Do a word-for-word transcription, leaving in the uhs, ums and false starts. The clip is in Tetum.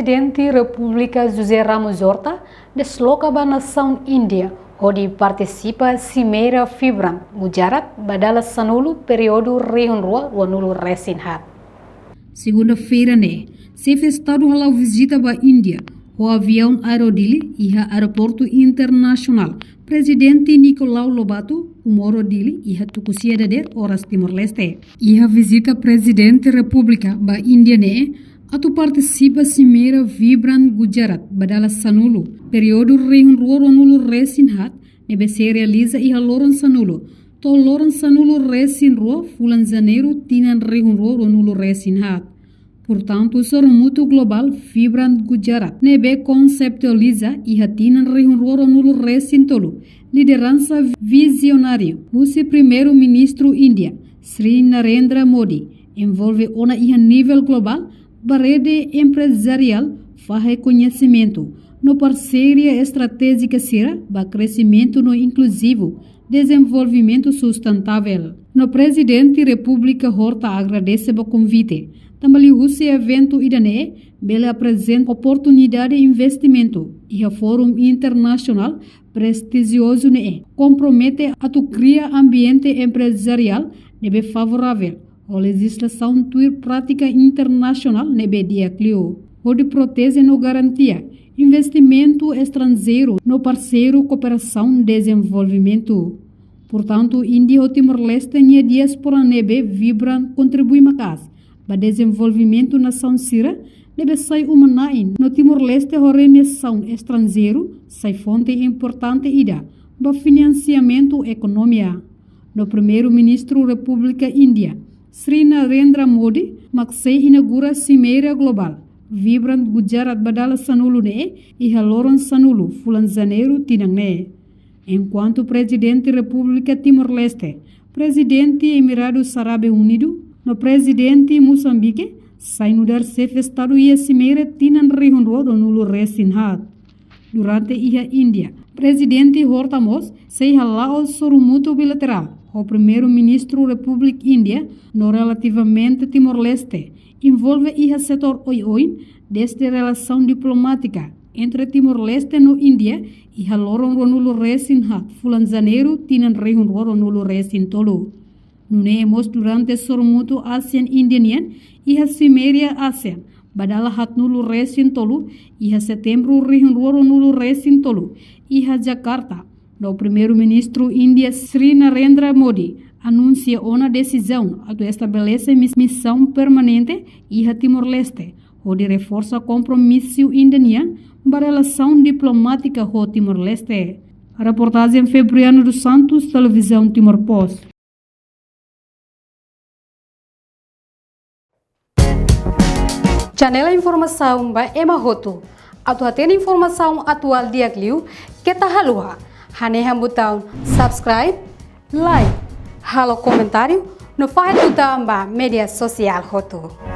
Prezidente Repúblika José Ramos Horta desloka ba nasaun Índia, hodi partisipa Simeira Vibrant Gujarat ba dala sanulu, períodu rihun rua ruanulu resin haat. Segunda-feira ne'e, Xefe Estadu hala'o vizita ba Índia, ho aviaun Aero Dili, iha Aeroportu Internasionál Prezidente Nicolau Lobato Comoro Dili, iha tuku sia dadeer oras Timor-Leste. Iha vizita Prezidente Repúblika ba Índia ne'e, atu partisipa Simeira Vibrant Gujarat ba dala sanulu, períodu rihun rua ruanulu resin haat, ne'ebé sei realiza iha loron sanulu to'o loron sanulu resin rua fulan Janeiru tinan rihun rua ruanulu resin haat. Portantu, sorumutu globál Vibrant Gujarat ne'ebé konseptualiza iha tinan rihun rua ruanulu resin tolu, lideransa vizionáriu husi Primeiru-Ministru Índia, Shri Narendra Modi, envolve ona iha nivel globál ba rede emprezariál, fahe koñesimentu, no parseria estratéjika sira ba kresimentu no inkluzivu, dezenvolvimentu sustentável. No Prezidente Repúblika Horta agradese ba konvite, tanba liuhusi eventu ida-ne'e bele aprezenta oportunidade investimentu iha fórum internasionál prestijiozu ne'e, kompromete atu kria ambiente emprezariál ne'ebé favorável ho lejizlasaun tuir prátika internasionál ne'ebé di'ak liu, hodi proteje no garantia investimentu estranjeiru no parseiru kooperasaun dezenvolvimentu. Portantu, Índia ho Timor-Leste nia diáspora ne'ebé Vibrant kontribui maka'as ba dezenvolvimentu nasaun sira ne'ebé sai uma-na'in, no Timor-Leste ho reinasaun estranjeiru sai fonte importante ida ba finansiamentu ekonomia. No Primeiru-Ministru Repúblika Índia, Shri Narendra Modi, mak sei inaugura Simeira Globál Vibrant Gujarat ba dala sanulu ne'e iha loron sanulu fulan Janeiru tinan ne'e. Enkuantu Prezidente Repúblika Timor-Leste, Prezidente Emiradus Árabes Unidus, no Prezidente Mosambike sai nu'udar Xefe Estadu iha Simeira tinan rihun rua ruanulu resin haat. Durante iha Índia, Prezidente Horta mós sei hala'o sorumutu bilaterál ho Primeiru-Ministru Repúblika Índia, no relativamente Timor-Leste, envolve iha setór oioin, dezde relasaun diplomátika entre Timor-Leste no Índia iha loron ruanulu resin haat fulan Janeiru tinan rihun rua ruanulu resin tolu. Nune'e mós durante sorumutu ASEAN-Índia nian iha Simeira ASEAN ba dala haatnulu resin tolu iha Setembru rihun rua ruanulu resin tolu iha Jakarta, no Primeiru-Ministru Índia Shri Narendra Modi anunsia ona desizaun atu estabelese mis-, misaun permanente iha Timor-Leste, hodi reforsa kompromisu Índia nian ba relasaun diplomátika ho Timor-Leste. Reportajen Febriano dos Santos, Televizaun Timor Post. Janela informasaun ba ema hotu. Atu hatene informasaun atuál di'ak liu, keta haluha hanehan butaun subscribe, like, halo komentáriu, no fahe tutan ba média sosiál hotu.